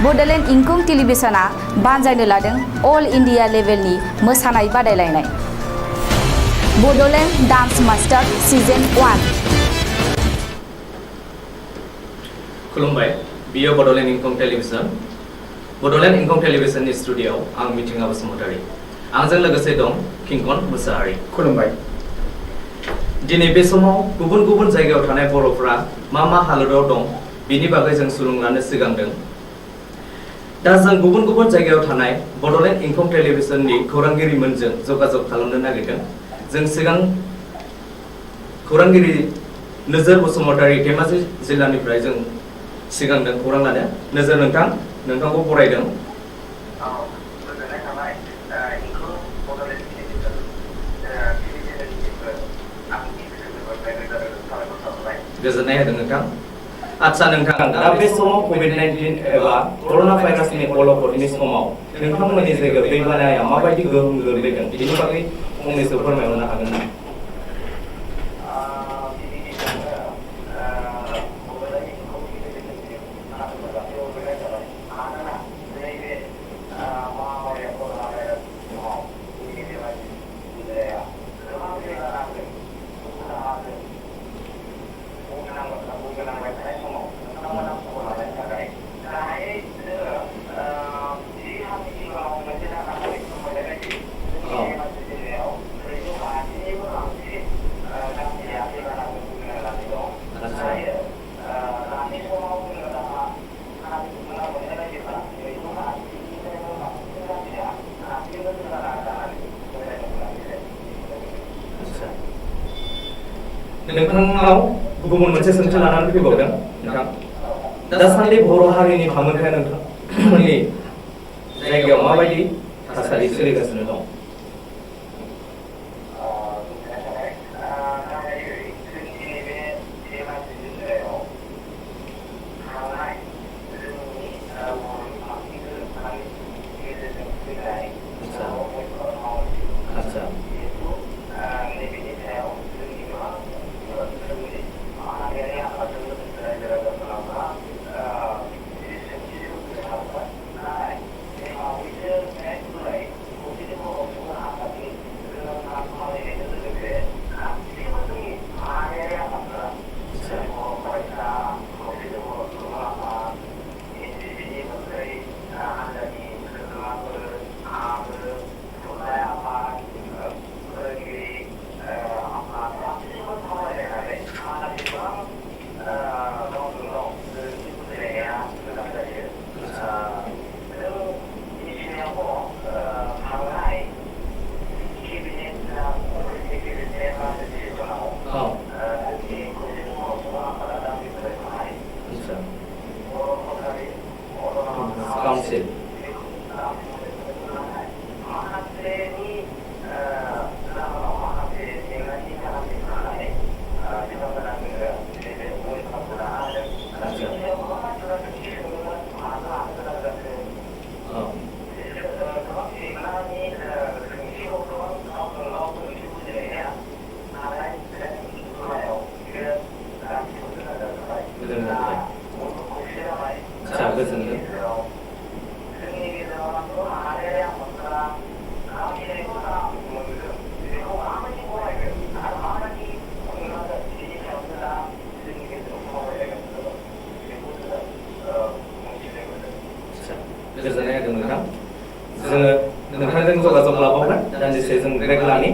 बड'लेण्ड इंखं टेलिभिजनआ बानजायनो लादों all India लेभेलनि मोसानाय बादायलायनाय बड'लेण्ड डांस मास्टार सीजन 1 खुलुमबाय बियो बड'लेण्ड इंखं टेलिभिजननि स्टुडिय'आव आं मिथिंगा बसुमतारी आंजों लोगोसे दं किंकन मुसाहारि खुलुमबाय दिनै बे समाव गुबुन गुबुन जायगायाव थानाय बर'फोरा मा हालोदाव दं बिनि बागै जों सुलुंलानो सिगांदों दा जों गुबुन गुबुन जायगायाव थानाय बड'लेण्ड इंखं टेलिभिजननि खौरांगिरिमोनजों जगाजग खालामनो नागिरदों जों सिगां खौरांगिरि नोजोर बसुमतारी धेमाजि जिल्लानिफ्राय जों सिगांदों खौरां लानो नोजोर नोंथांखौ बरायदों गोजोननाय होदों नोंथां आच्छा नोंथां दा बे समाव कोविड-19 एबा कर'ना भाइरासनि अलखदनि समाव नोंथांमोननि जायगायाव दैबानाया माबायदि गोहोम गोग्लैदों बिनि बागै फंनैसो फोरमायहरनो हागोन ना नोंथांनाव गुबुन मोनसे सोंथि लानानै फैबावदों नोंथां दासान्दि बर' हारिनि थामोनथाया नोंथांमोननि जायगायाव माबायदि थासारि सोलिगासिनो दं गोजोननाय होदों नोंथां जोङो नोंथांजों जगाजग लाबावगोन दान्दिसे जों ब्रेक लानि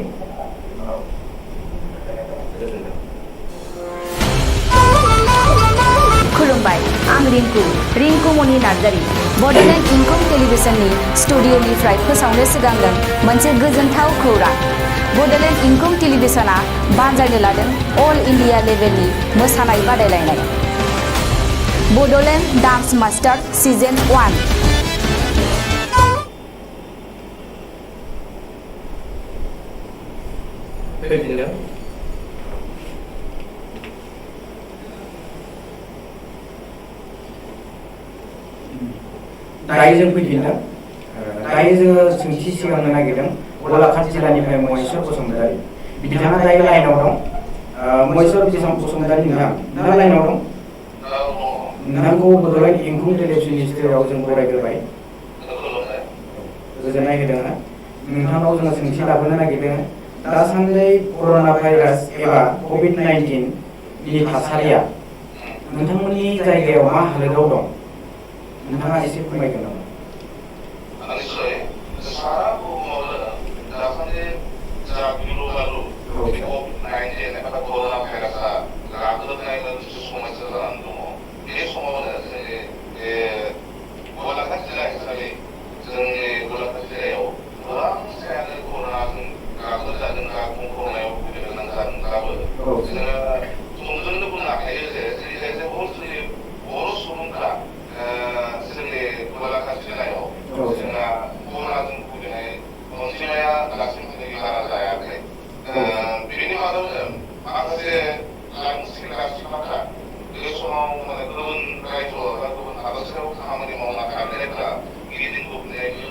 खुलुमबाय आं रिंकुमनि नार्जारी बड'लेण्ड इंखं टेलिभिजननि स्टुडिय'निफ्राय फोसावनो सिगांदों मोनसे गोजोनथाव खौरां बड'लेण्ड इंखं टेलिभिजनआ बानजायनो लादों अल इंडिया लेभेलनि मोसानाय बादायलायनाय बड'लेण्ड डांस मास्टार सीजन 1 दायो जों फैफिनदों दायो जोङो सोंथि सिगांनो नागिरदों गलाघाट जिल्लानिफ्राय महेश्वर बसुमतारी बिथाङा दायो लाइनाव दं महेश्वर बसुमतारी नोंथाङा लाइनाव दं नोंथांखौ बड'लेण्ड इंखं टेलिभिजननि स्टुडिय'आव जों बरायग्रोबाय। गोजोननाय होदों। नोंथांनाव जोङो सोंथि लाबोनो नागिरदों दासान्दि कर'ना भाइरास एबा कभिड-19 नि थासारिया नोंथांमोननि जायगायाव मा हालोदाव दं नोंथाङा एसे फोरमायगोन नामा? निश्चय सारा बुहुमावनो दासान्दि जा गिलु-बालु कभिड-19 एबा कर'ना भाइरासआ गाग्लोबनाय मोनसे समस्या जानानै दङ। बे समावनो जोंनि गलाघाट जिल्ला हिसाबै जोंनि गलाघाट जिल्लायाव गोबां जायगायानो कर'नाजों गाग्लोबजादों बा बुंफबनायाव भुगिनो गोनां जादोंब्लाबो जोङो थोंजोंनो बुंनो हायो जे जोंनि बर' सुबुंफ्रा जोंनि गलाघाट जिल्लायाव जोंना कर'नाजों भुगिनाय अनजिमाया दासिमबो बारा जायाखै। बेनि मादावनो माखासे लाइमोन सेंग्रा सिख्लाफ्रा बे समाव गुबुन रायजो बा गुबुन हादरसायाव खामानि मावना थाहैनायफ्रा गिदिंबोनायनि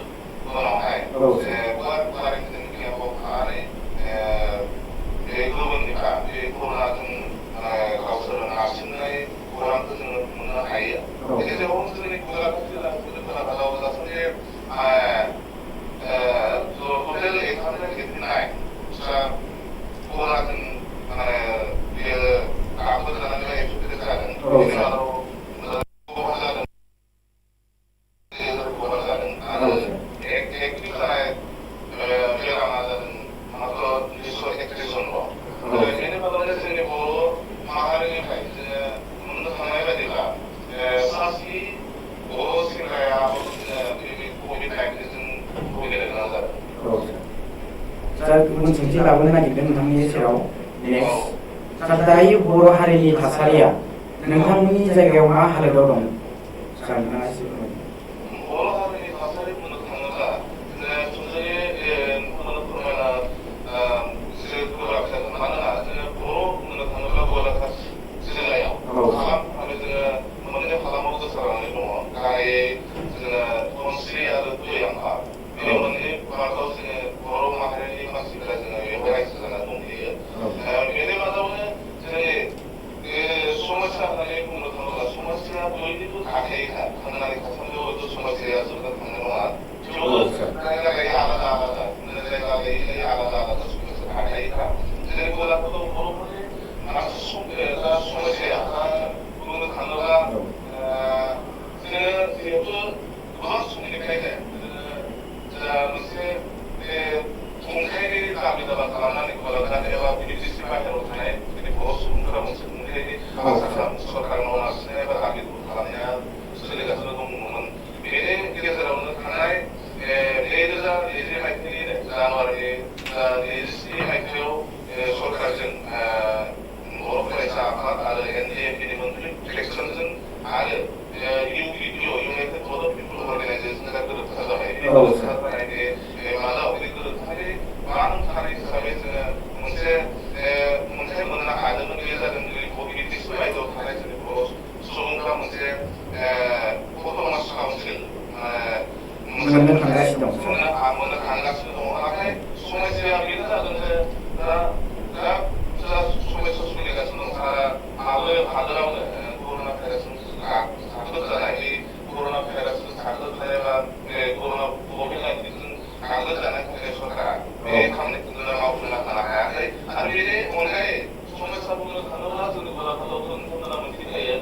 उनावहाय क्वारेन्टाइन केम्पआव थानानै बे गुबुननिफ्राय बे कर'नाजों गावसोर नारसिननाय खौरांखौ जोङो मोननो हायो। गेजेराव जोंनि गलाघाट जिल्लाखौ खोनागाव दासान्दि टटेल 889 कर'नाजों बेयो गाग्लोबजानानै जादों। बेनि मादाव खहा जादों आरो एक्टिभ जानाय बेरामा जादों मात्र 231 जनल'। बेनि मादावनो जोंनि बर' माहारिनिफ्राय जोङो मोननो थांनाय बायदिब्ला सासे बर' सेंग्राया कभिड-19 भुगिनो गोनां जादों। गुबुन सोंथि लाबोनो नागिरदों नोंथांनि सेराव। दायो बर' हारिनि थासारिया नोंथांमोननि जायगायाव मा हालोदाव दं नोंथाङा एसे फोरमायदो। बर' हारिनि थासारि बुंनो थाङोब्ला थोंजोङै फोरमायना गोब्राब जागोन। मानोना जोङो बर' बुंनो थाङोब्ला गलाघाट जिल्लायाव हालाम भाबै जोङो मोननै हालामाव गोसारनानै दङ। गाहायै जोङो धनस्रि आरो दैआंखा बे मोननै मार्गाव जोङो बर' माहारिनि मानसिफोरा जोङो बेयाव रायजो जानानै दंहैयो। बेनि मादावनो जोंनि समस्या होननानै बुंनो थाङोब्ला समस्याया बयनिबो थाखायोखा। थांनानै थासान्दियाव हयथ' समस्याया जोबनो थांनाय नङा। थेवबो जायगा लायै आलादा आलादा जायगा लायै आलादा आलादा समस्या थाखायोखा। जोंनि गलाघाटाव बर'फोरनि माखासे समस्याया बुंनो थाङोब्ला जोङो जिहेतु गोबां समनिफ्रायनो जा मोनसे खुंथायारि दाबि दाबा खालामनानै गलाघाट एबा बिटिसि बाहेरायाव थानाय जोंनि बर' सुबुंफोरा मोनसे खुंथायारि सरकारनाव नारसिननाय एबा दाबि खालामनाया सोलिगासिनो दंमोन। बेनि गेजेरावनो थांनाय 2020 मायथाइनि जानुवारि 27 मायथाइयाव सरकारजों बर' फरायसा आफाद आरो NDFB-नि मोनथाम इलेक्सनजों आरो UPPO इउनाइटेड बड' पिपल अर्गानाइजेशनजों गोरोबथा जाबाय। बे गोरोबथा जानायनि मादाव बे गोरोबथानि थानाय हिसाबै जोङो मोनसे मोनथाय मोननो हादोंमोन। बे जादों बिटिसि बायजोआव थानाय जोंनि बर' सुबुंफ्रा मोनसे अट'नमास काउन्सिल मोननो थांगासिनो दं। मोननो थांगासिनो दङ। नाथाय समस्याया बेनो जादों जे दा समस्या सोलिगासिनो दं। सारा हादोरावनो कर'ना भाइरासजों गाग्लोबजानाय बे कर'ना भाइरासजों गाग्लोबजानाय बा कर'ना कभिड-19जों गाग्लोबजानाय थाखाय सरकारा बे खामानिखौ मावफुंना होनो हायाखै। आरो बेनि अनगायै समस्या बुंनो थाङोब्ला जोंनि गलाघाटाव नोंथांमोना मोनथिखायो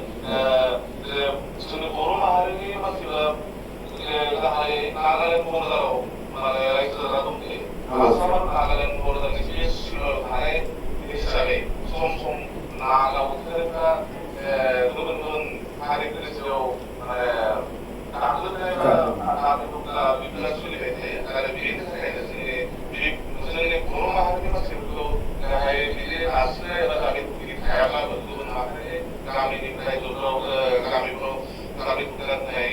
जोंनि बर' माहारिनि मानसिफोरा गाहायै नागालेण्ड बर्डाराव रायजो जाना दंथ'यो। आसाम आरो नागालेण्ड बर्डारनि बे सिमायाव थानाय हिसाबै सम सम नागाफोरा गुबुन गुबुन हारिफोरनि सायाव गाग्लोबनाय बा बेफोरा सोलिबाय थायो। आरो बेनि थाखायनो जोंनि बर' माहारिनि मानसिफोरखौ गाहायै बिदि नारसिननाय एबा दाबि थायाब्लाबो गुबुन माहारिनि गामिनिफ्राय गामिफ्राव दाबि होनाय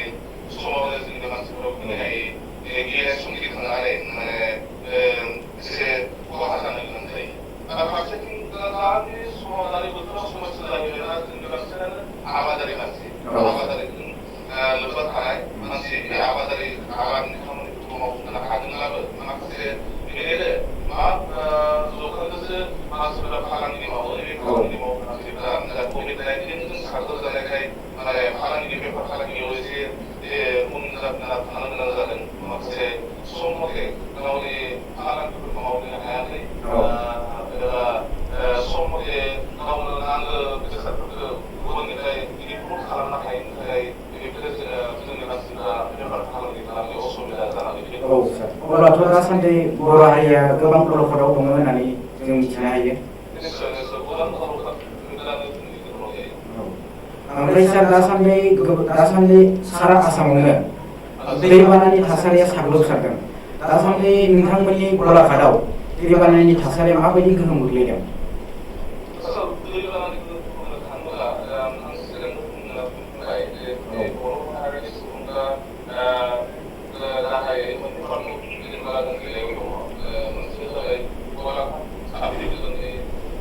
समावनो जोंनि मानसिफोराव फैनाय गिनाय संगि थांनानै एसे खहा जानो गोनां जायो। आरो फारसेथिं दानि समाव दानि बोथोराव समस्या जाहैबाय जोंनि बांसिनानो आबादारि मानसि आबादारिजों लोब्बा थानाय मानसि। बे आबादारि आबादनि खामानिफोरखौ मावफुंनो हादोंब्लाबो माखासे बेनिनो मा जौखोन्दोसो मानसिफोरा फालांगि मावो। बे फालांगि मावग्रा मानसिफोरा कभिड-19जों साग्लोबजानायखाय थानो गोनां जादों माखासे सम मथे गावनि खामानिफोरखौ मावनो हायाखै एबा सम मथे गावनो नांगौ बेसादफोरखौ गुबुननिफ्राय इम्पर्ट खालामनो हायैनि थाखाय बेफोरो जोंनि मानसिफ्रा बेफार फालांगि खालामनो असुबिदा जानानै फैदों। औ सार अब्लाथ' दासान्दि बर' हारिया गोबां अलखदाव दङ होननानै जों मिथिनो हायो। निश्चय निश्चय गोबां अलखद गोदानै जोंनि गेजेराव जायो। ओमफ्राय सार दासान्दि सारा आसामावनो दैबानानि थासारिया साग्लोबसारदों। दासान्दि नोंथांमोननि गलाघाटआव दैबानानि थासारिया माबायदि गोहोम गोग्लैदों? दैबानानि बुंनो थाङोब्ला आं सिगां बुंबाय जे बर' माहारिनि सुबुंफ्रा गाहायै मोनथाम जेनेबा जों जिल्लायाव दङ। मोनसे जाबाय गलाघाट साब डिभिजननि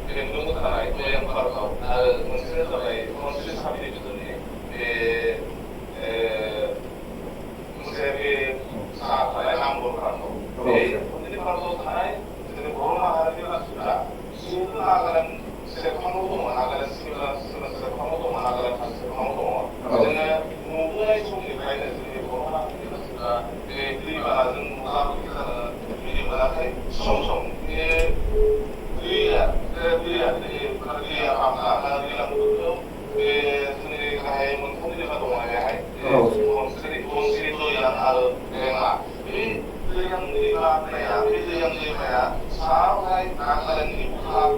बेंगल मोसानाय जयां पार्कआव आरो मोनसे जाबाय धनसिरि साब डिभिजननि बे मोनसे बे साहा थानाय नामबर पार्कआव बे धनसिरि पार्कआव थानाय जोंनि बर' माहारिनि मानसिफ्रा जिहेतु नागालेण्ड सेरफाङाव दङ, नागालेण्ड सेरफाङाव दङ, नागालेण्ड हाजो सेरफाङाव दङ। जोङो नुबोनाय समनिफ्रायनो जोंनि बर' माहारिनि मानसिफ्रा बे दैबानाजों मोगा मोगि जानो नुनो मोनाखै। सम सम बे दैया दैज्लां बोथोराव बे जोंनि गाहाय मोनथाम दैमा दङ बेहाय धनसिरि जयां आरो रेमा। बे दैयां दैमाया साहाय नागालेण्डनि भुटान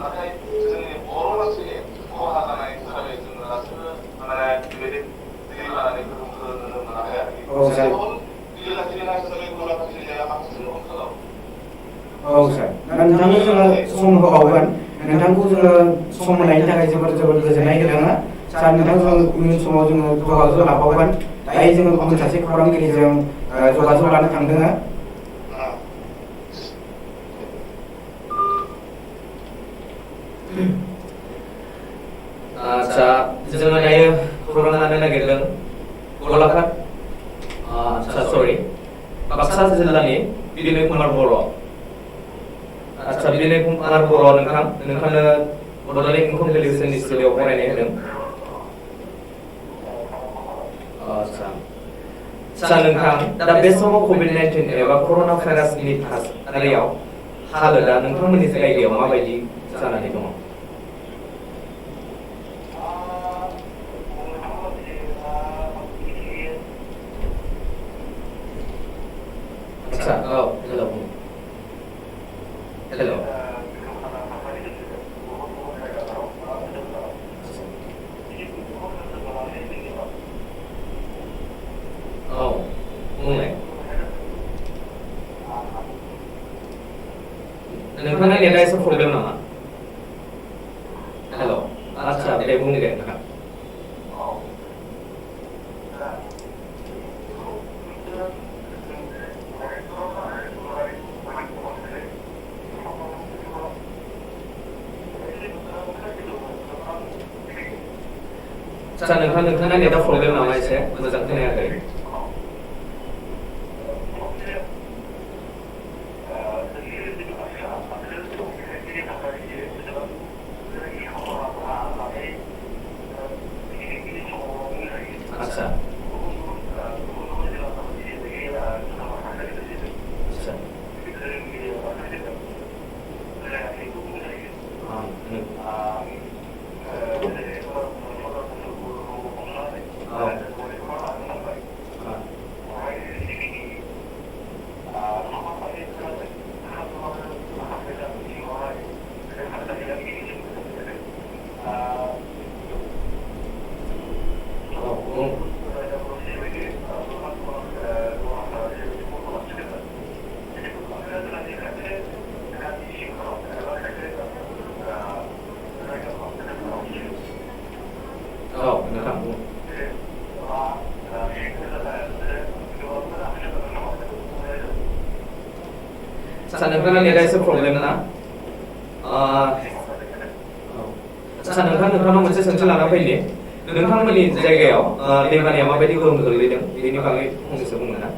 नाथाय जोंनि बर' मानसिनि खहा जानाय हिसाबै जोङो दासिमबो माने बेबायदि दैबानानि गोहोमखौ नुनो मोनाखै आरोखि। जिल्ला हिसाबै गलाघाट जिल्लाया माखासे ओनसोलाव औ सार नोंथांनो जोङो सम होबावगोन। नोंथांखौ जोङो सम होनायनि थाखाय जोबोर गोजोननाय होदों। सार नोंथांजों इयुन समाव जोङो जगाजग लाबावगोन। दायो जोङो गुबुन सासे खौरांगिरिजों जगाजग लानो थांदों। आच्छा जोङो दायो खौरां लानो नागिरदों गलाघाट बाक्सा जिल्लानि बिनय कुमार बर'। आच्छा बिनय कुमार बर' नोंथांनो बड'लेण्ड इंखं टेलिभिजननि स्टुडिअ'आव फरायनाय होदों। आच्छा नोंथां दा बे समाव कभिड-19 एबा कर'ना भाइरासनि थासारियाव हालोदा नोंथांमोननि जायगायाव माबायदि जानानै दङ? आच्छा हेल'। बुंलाय नोंथांना नेटआ एसे प्रब्लेम नामा? हेल'। आच्छा दे बुं दे नोंथां। आच्छा नोंथांना नेटआ प्रब्लेम नामा एसे मोजां खोनायाखै? आच्छा नोंथांना नेटआ एसे प्रब्लेम ना? आच्छा नोंथांनाव मोनसे सोंथि लाना फैनि। नोंथांमोननि जायगायाव दैबानाया माबायदि गोहोम गोग्लैदों बेनि बागै फंनैसो बुंनो ना?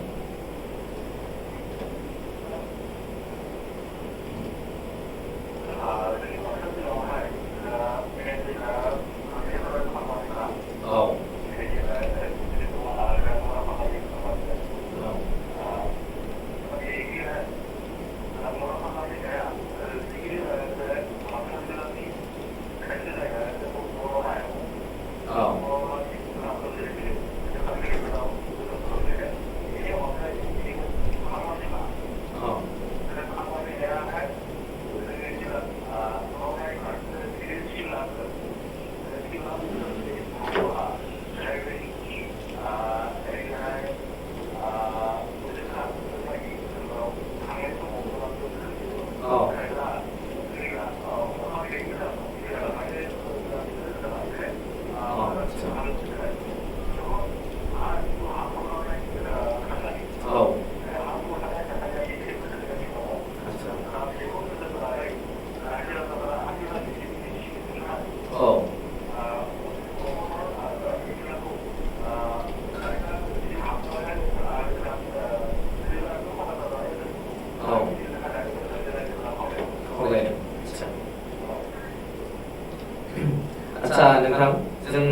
आच्छा नोंथां जों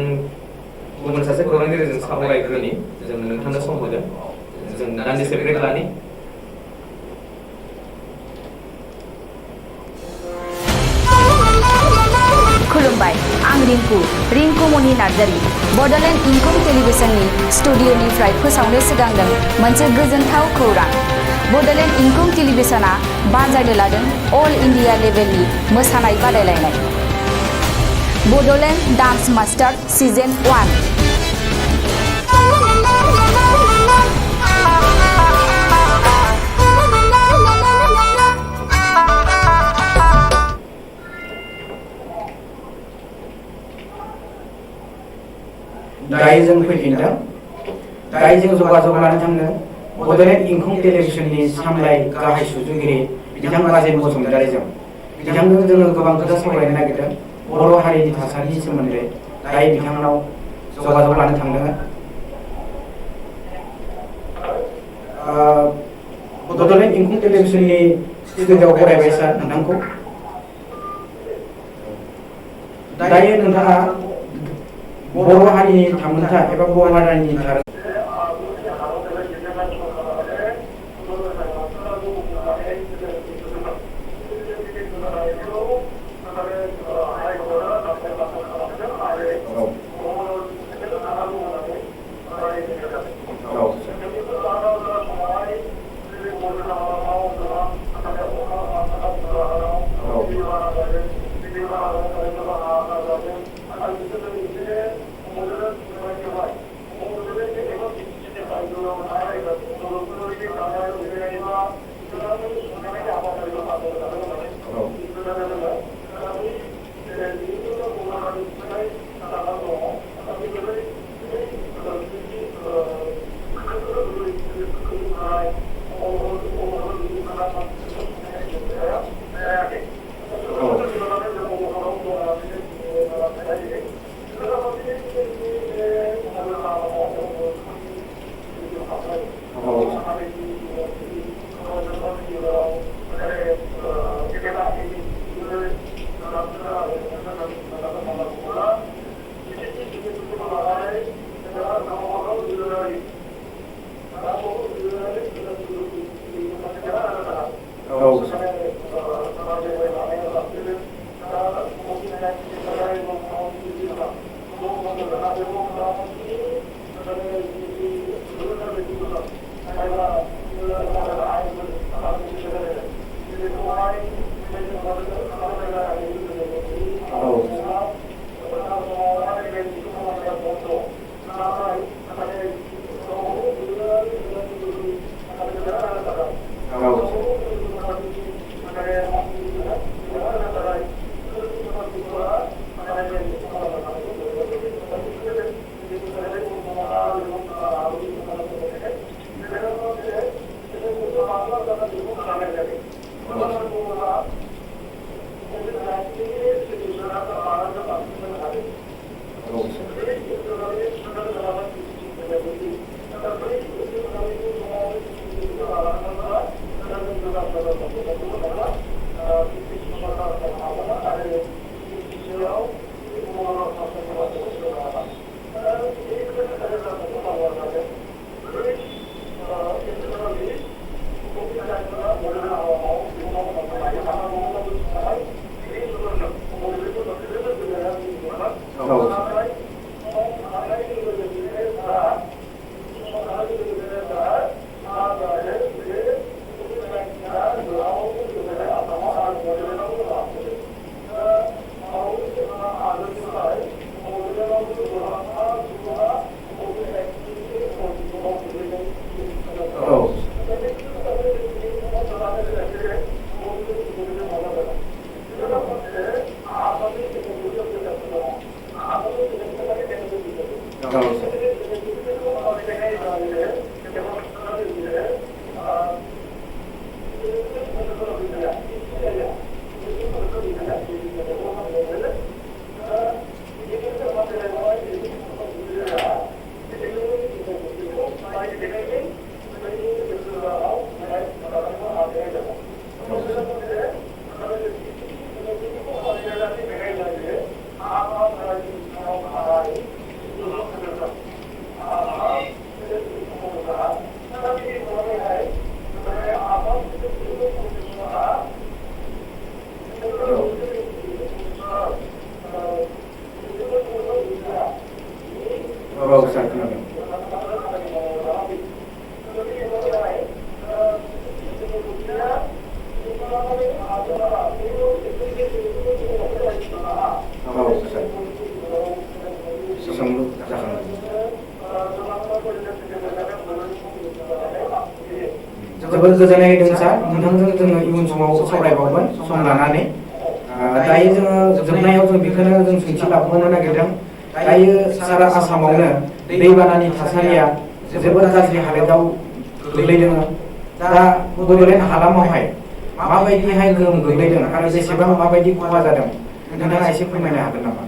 गुबुन सासे खौरांगिरिजों सावरायग्रोनि जों नोंथांनो सम होगोन जों दान्दिसे ब्रेक लानि खुलुमबाय आं रिंकु मनि नार्जारी बडलेण्ड इंखं टेलिभिजननि स्टुडिअनिफ्राय फोसावनो सिगांदों मोनसे गोजोनथाव खौरां बडलेण्ड इंखं टेलिभिजना बानजायनो लादों अल इन्डिया लेभेलनि मोसानाय बादायलायनाय बडलेण्ड डान्स मास्टार सिजन 1 दायो जों फैफिनदों दायो जों जगाजग लानो थांदों बडलेण्ड इंखं टेलिभिजननि सामलाय गाहाय सुजुगिरि बिथां राजेन बसुमतारीजों बिथांजों जोङो गोबां खोथा सावरायनो नागिरदों बर' हारिनि थासारिनि सोमोन्दै दायो बिथांनाव जगाजग लानो थांदों बडलेण्ड इंखं टेलिभिजननि स्टुडिअआव बरायबाय सार नोंथांखौ दायो नोंथाङा बर' हारिनि थामोनथा एबा बर' हारिनि जोबोद गोजोननाय होदों सार नोंथांजों जोङो इयुन समाव सावरायबावगोन सम लानानै दायो जोङो जोबनायाव जों बेखौनो जों सोंथि लाबावनो नागिरदों दायो सारा आसामावनो दैबानानि थासारिया जोबोद गाज्रि हालोदाव गोग्लैदों दा बड'लेण्ड हालामावहाय माबायदिहाय गोहोम गोग्लैदों आरो बेसेबां माबायदि खहा जादों नोंथाङा एसे फोरमायनो हागोन नामा?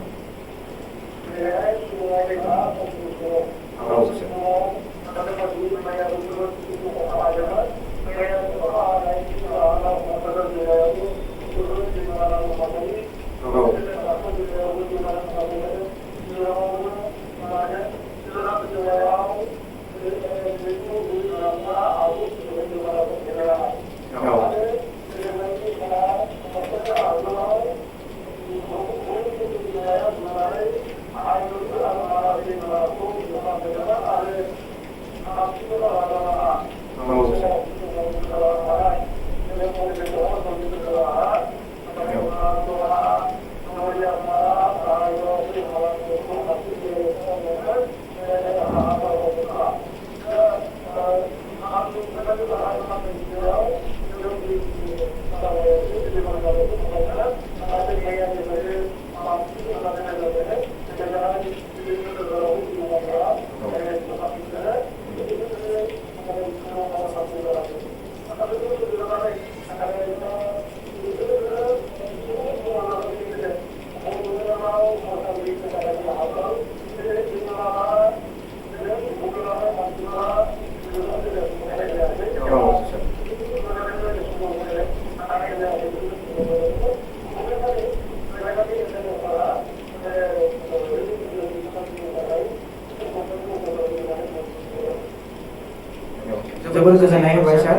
जोबोद गोजोननाय होबाय सार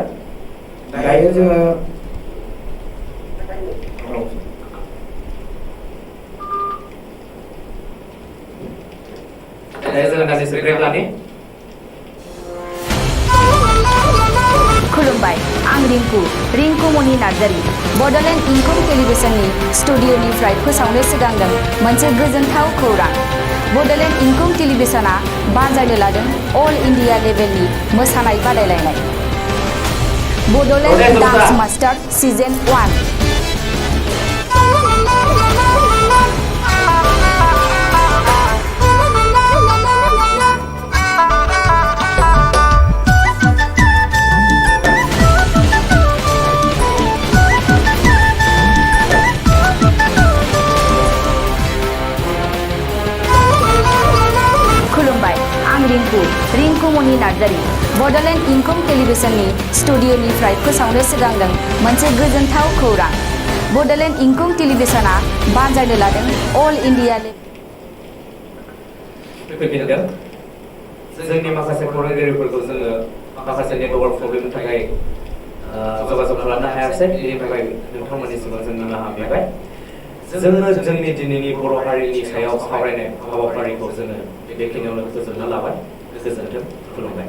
दायो जोङो दान्दिसे ब्रेक लानि खुलुमबाय आं रिंकुमनि नार्जारी बड'लेण्ड इंखं टेलिभिजननि स्टुडिअ'निफ्राय फोसावनो सिगांदों मोनसे गोजोनथाव खौरां बड'लेण्ड इंखं टेलिभिजनआ बानजायनो लादों अल इन्डिया लेभेलनि मोसानाय बादायलायनाय Bodoland dance master season 1 Rinkumoni Narzary Bodoland इंखं टेलिभिजननि स्टुडिअ'निफ्राय फोसावनो सिगांदों मोनसे गोजोनथाव खौरां बड'लेण्ड इंखं टेलिभिजनआ बानजायनो लादों अल इन्डिया फैफिनदों जोंनि माखासे फरायगिरिफोरखौ जोङो माखासे नेटवर्क प्रब्लेमनि थाखाय जगाजग खालामनो हायासै बेनि थाखाय नोंथांमोननि सिगाङाव जों निमाहा बिबाय जोङो जोंनि दिनैनि बर' हारिनि सायाव सावरायनाय हाबाफारिखौ जोङो बेखिनियावनो फोजोबना लाबाय गोजोन्थों खुलुमबाय